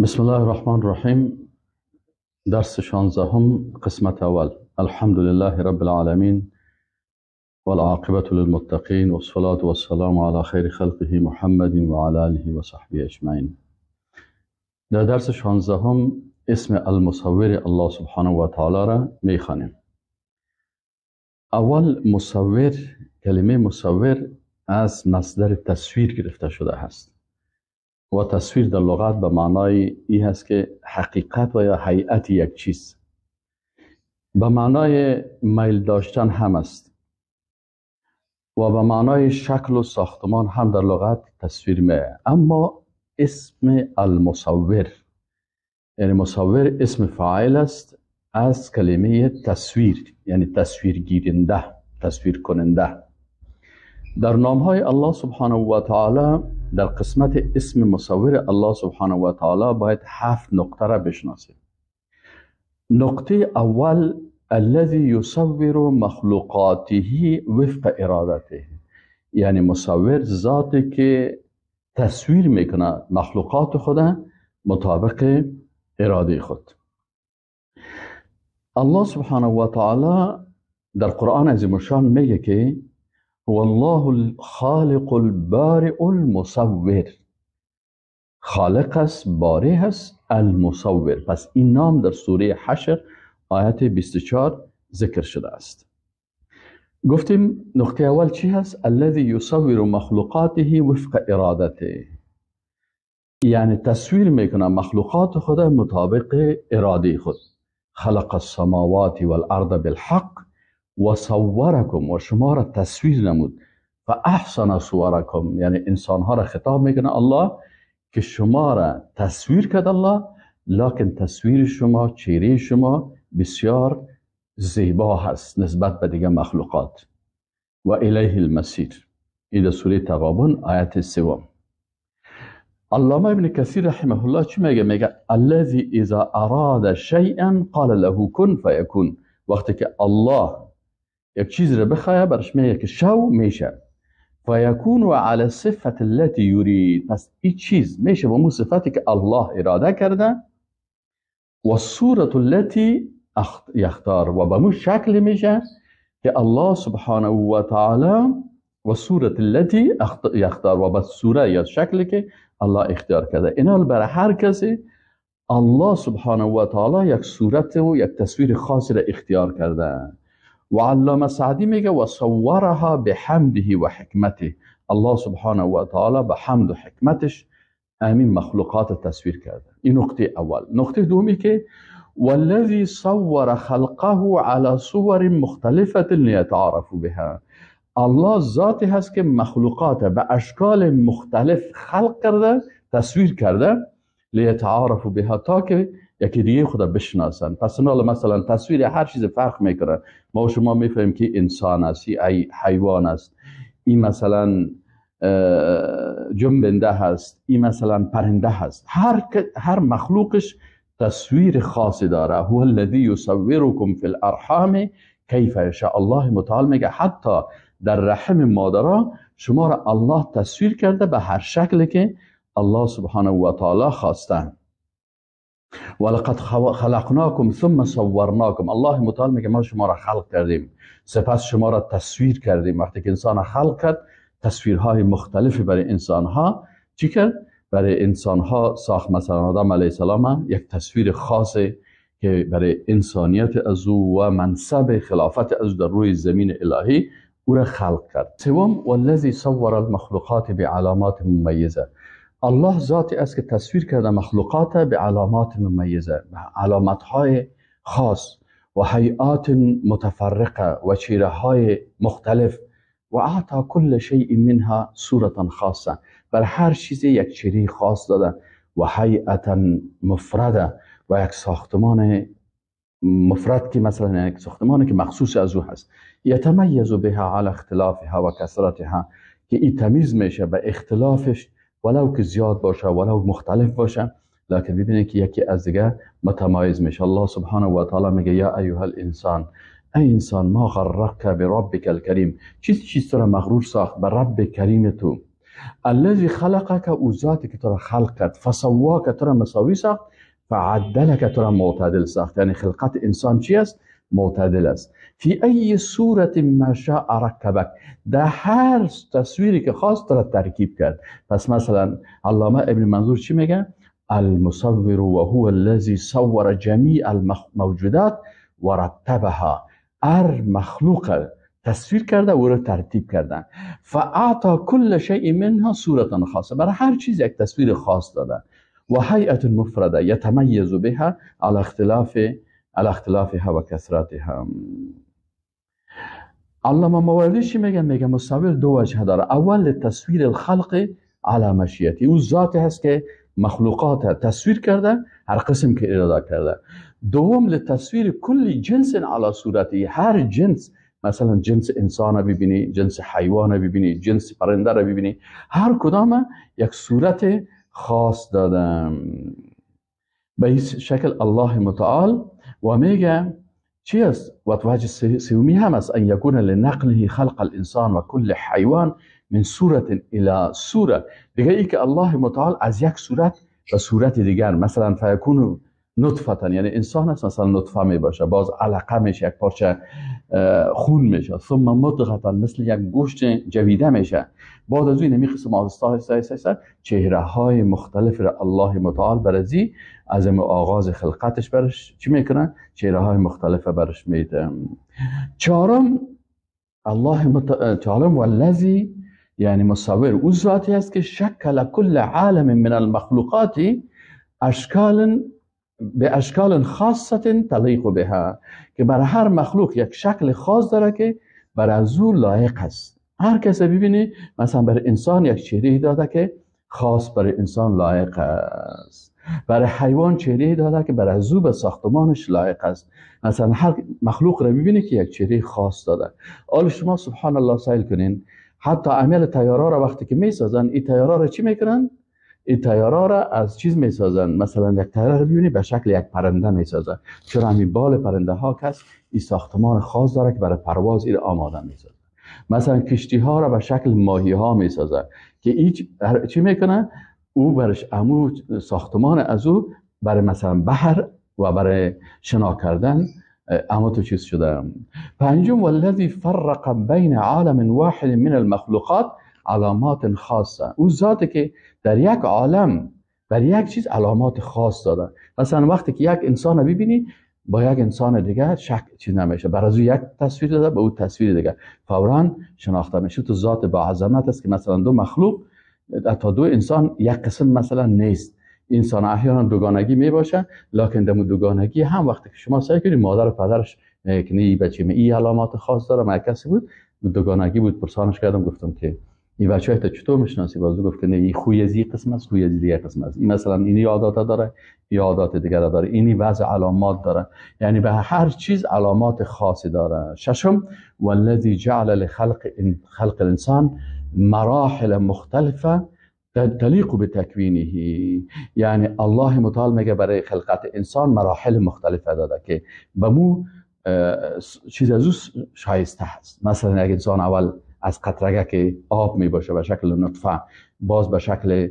بسم الله الرحمن الرحیم. درس 16، قسمت اول. الحمد لله رب العالمین والعاقبة للمتقین والصلاة والسلام على خیر خلقه محمد وعلى آله و صحبه اجمعین. در درس 16 اسم المصور الله سبحانه و تعالی را میخوانیم. اول مصور، کلمه مصور از مصدر تصویر گرفته شده است و تصویر در لغت به معنای این هست که حقیقت و یا هیئت یک چیز، به معنای میل داشتن هم است و به معنای شکل و ساختمان هم در لغت تصویر میه. اما اسم المصور، یعنی مصور اسم فاعل است از کلمه تصویر، یعنی تصویر گیرنده، تصویر کننده. در نامهای الله سبحانه و تعالی در قسمت اسم مصور الله سبحانه و تعالی باید 7 نقطه را بشناسیم. نقطه اول، الذي يصور مخلوقاته وفق ارادته، یعنی مصور ذاتی که تصویر میکنه مخلوقات خود مطابق اراده خود. الله سبحانه و تعالی در قرآن عظیم الشان میگه که هو الله الخالق البارئ المصور. خالق است، بارئ است، المصور. پس این نام در سوره حشر آیت 24 ذکر شده است. گفتیم نقطه اول چی هست؟ الذي يصور مخلوقاته وفق ارادته، یعنی تصویر میکنه مخلوقات خود مطابق اراده خود. خلق السماوات والارض بالحق و صورکم، و شما را تصویر نمود. فاحسن صورکم، یعنی انسانها را خطاب میکنه الله که شما را تصویر کرد الله، لکن تصویر شما، چهره شما بسیار زیبا هست نسبت به دیگر مخلوقات. و الیه المصیر. این در سوره تغابن آیت 3. علامه ابن کثیر رحمه الله چی میگه؟ میگه الذی اذا اراد شیئا قال له کن فیکون. وقتی که الله یک چیز را بخواه برش میگه که شو، میشه. فیکون و علی صفت التي یرید. پس این چیز میشه با مو صفتی که الله اراده کرده و صورت التي یختار، و به مو شکل میشه که الله سبحانه و تعالی و صورت التي یختار، و به صورت یا شکلی که الله اختیار کرده. اینا برای هر کسی الله سبحانه و تعالی یک صورت و یک تصویر خاصی را اختیار کرده. و علامه سعدی میگه و صورها بحمده و حکمته. الله سبحانه و تعالی به حمد و حکمتش امین مخلوقات تصویر کرده. این نقطه اول. نقطه دومی که والذی صور خلقه على صور مختلفة لیتعارفوا بها. الله ذاتی هست که مخلوقات به اشکال مختلف خلق کرده، تصویر کرده، لیتعارفوا بها، تا که یکی دیگه خدا بشناسن. پس مثلا تصویر هر چیز فرق میکنه. ما و شما میفهمیم که انسان است، ای حیوان است، این مثلا جنبنده هست، این مثلا پرنده هست. هر مخلوقش تصویر خاصی داره. هو الذی یصورکم فی الارحام کیف یشاء. الله متعال میگه حتی در رحم مادرها شما را الله تصویر کرده به هر شکلی که الله سبحانه و تعالی خواسته. ولقد خلقناکم ثم صورناکم. الله متعال میگه ما شما را خلق کردیم، سپس شما را تصویر کردیم. وقتی که انسان خلق کرد، تصویرهای مختلفی برای انسانها چی کرد؟ برای انسانها ساخت. مثلا آدم علیه السلام یک تصویر خاصی که برای انسانیت از او و منصب خلافت از او در روی زمین الهی او را خلق کرد. سوم، والذی صور المخلوقات بعلامات ممیزه. الله ذاتی است که تصویر کرده مخلوقات به علامات ممیزه، علامت های خاص و هیئات متفرقه و چهره های مختلف. و اعطا کل شیء منها صورتا خاصه، بر هر چیزی یک چهره خاص داده و هیئتا مفرده و یک ساختمان مفرد که مثلا یک ساختمان که مخصوص از او هست. یتمیز بها علی اختلافها و کثرتها، که این تمیز میشه به اختلافش، ولو که زیاد باشه ولو مختلف باشه، لکن ببینید که یکی از دیگه متمایز میشه. الله سبحانه و تعالی میگه یا ایها الانسان، ای انسان، ما غرک بربک الکریم، چیز را مغرور ساخت به رب کریم تو. الذی خلقک، او ذاتی که تو را خلق کرد، فسواک، تو را مساوی ساخت، فعدلک، تو را معتدل ساخت. یعنی خلقت انسان چی است؟ معتدل است. فی ای صورت ما شاء رکبک، در هر تصویری که خواست تو را ترکیب کرد. پس مثلا علامه ابن منظور چی میگه؟ المصور و هو الذی صور جمیع الموجودات و رتبها، هر مخلوق تصویر کرده و رو ترتیب کرده. فاعطا کل شیء منها صورتا خاصه، برای هر چیز یک تصویر خاص داده. و هیئت مفرده یتمیز بها على اختلافها و کثرتها. علامه ماوردی چی میگه؟ میگه مصور دو وجه داره. اول تصویر الخلق على مشیتی، او ذاتی هست که مخلوقات تصویر کرده، هر قسم که اراده کرده. دوم لتصویر کل جنس على صورتی، هر جنس، مثلا جنس انسان رو ببینی، جنس حیوان رو ببینی، جنس پرنده رو ببینی، هر کدام یک صورت خاص دادم. به این شکل الله متعال و میگه چی است؟ و وجه سومی هم است، ان یکون لنقله خلق الانسان و کل حیوان من صورت الى صوره. دیگه ای که الله متعال از یک صورت به صورت دیگر، مثلا فیکون نطفه، یعنی انسان است مثلا نطفه می باشه، باز علقه میشه، یک پارچه خون میشه، ثم مضغه، مثل یک گوشت جویده میشه. بعد از این قسم آهسته آهسته چهره های مختلف را الله متعال برازی از آغاز خلقتش برش چی میکنه؟ چهره های مختلف برش میده. چهارم الله متعال والذی، یعنی مصور، او ذاتی است که شکل کل عالم من المخلوقات اشکال به اشکال خاصه تلیق بها، که برای هر مخلوق یک شکل خاص داره که بر از او لایق است. هر کس ببینی مثلا برای انسان یک چهره داده که خاص برای انسان لایق است، برای حیوان چهره داده که برای از او به ساختمانش لایق است. مثلا هر مخلوق را ببینی که یک چهره خاص داده. حالا شما سبحان الله سیل کنین، حتی عمل طیاره را وقتی که میسازن، این طیاره را چی میکنن؟ این طیاره را از چیز میسازن، مثلا یک طیاره را ببینی به شکل یک پرنده میسازن، چون همین بال پرنده ها کس این ساختمان خاص داره که برای پرواز این آماده میسازن. مثلا کشتی ها را به شکل ماهی ها میسازن که این چی میکنه؟ او برش امو ساختمان از او برای مثلا بحر و برای شنا کردن اما تو چیز شده. پنجم والذی فرق بین عالم واحد من المخلوقات علامات خاصه، او ذاتی که در یک عالم بر یک چیز علامات خاص داده. مثلا وقتی که یک انسان رو ببینی با یک انسان دیگه شک چیز نمیشه، بر از او یک تصویر داده به او تصویر دیگه فورا شناخته میشه. تو ذات با عظمت است که مثلا دو مخلوق تا دو انسان یک قسم مثلا نیست. انسان احیانا دوگانگی می باشه، لکن دم دوگانگی هم وقتی که شما سعی کنید مادر و پدرش که نه بچه می این علامات خاص داره، من کسی بود دوگانگی بود، پرسانش کردم گفتم که این بچه تا چطور میشناسی؟ بازو گفت که نه این خوی از این قسم است، خوی از دیگه قسم است، این مثلا اینی عادات داره، این عادات دیگه داره، اینی بعض علامات داره، یعنی به هر چیز علامات خاصی داره. ششم والذی جعل لخلق خلق الانسان مراحل مختلفه تلیق بتکوینه، یعنی الله متعال میگه برای خلقت انسان مراحل مختلفه داده که به مو چیز از او شایسته هست. مثلا یک انسان اول از قطرگه که آب می باشه به شکل نطفه، باز به شکل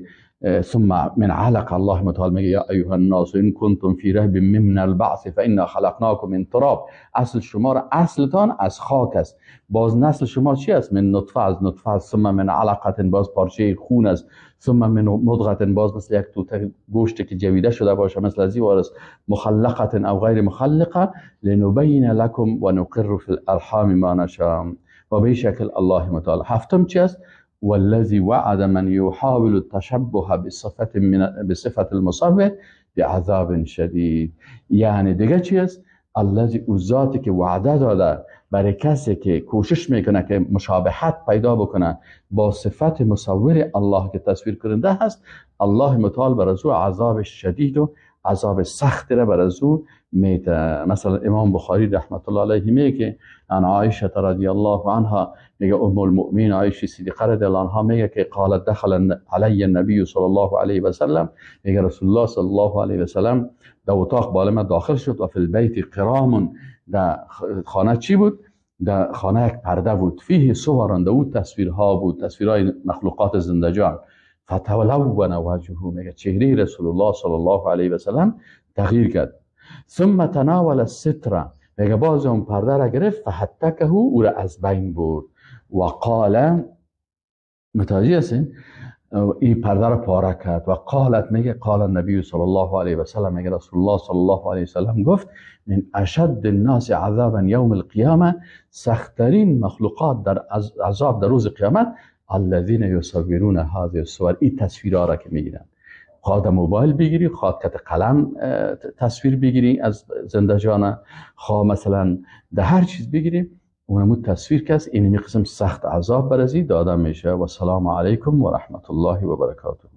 ثم من علق، الله متعال میگه یا ایها الناس ان کنتم فی ریب من البعث فانا خلقناکم من تراب، اصل شما را اصلتان از خاک است، باز نسل شما چی است؟ من نطفه، از نطفه، ثم من علقه، باز پارچه خون است، ثم من مضغه، باز مثل یک توته گوشت که جویده شده باشه مثل از وارث، مخلقه او غیر مخلقه لنبین لکم و نقر فی الارحام ما نشاء. و به شکل الله متعال. هفتم چی است؟ والذی وعد من يحاول التشبه بصفة من بصفة المصور بعذاب شدید، یعنی دیگه چی است؟ الذی او ذاتی که وعده داده برای کسی که کوشش میکنه که مشابهت پیدا بکنه با صفت مصور الله که تصویر کننده هست، الله متعال بر از او عذاب شدید و عذاب سخت را بر از او میده. مثلا امام بخاری رحمت الله علیه میگه که عن عایشه رضی الله عنها، میگه ام المؤمنین عایشه صدیقه رضی الله عنها میگه که قالت دخل علی النبی صلی الله علیه و سلم، میگه رسول الله صلی الله علیه و سلم در اتاق بالا ما داخل شد و فی البیت قرام، در خانه چی بود؟ در خانه یک پرده بود، فیه صور، در او تصویرها بود، تصویرهای مخلوقات زنده جان. فتلون وجهه، میگه چهره رسول الله صلی الله علیه و سلم تغییر کرد. ثم تناول الستر، میگه باز اون پرده را گرفت، فحتکه، او را از بین برد. و قال، متوجه هستین، این پرده را پاره کرد. و قالت، میگه قال النبی صلی الله علیه و سلم، میگه رسول الله صلی الله علیه و سلم گفت من اشد الناس عذابا یوم القیامه، سختترین مخلوقات در عذاب در روز قیامت، الذین یصورون هذه الصور، این تصویرها را که میگیرن، خواه در موبایل بگیری، خواه کت قلم تصویر بگیری از زنده جانه، خواه مثلا در هر چیز بگیری، اونمو تصویر کس اینمی قسم سخت عذاب برزی داده میشه. و سلام علیکم و رحمت الله و برکاته.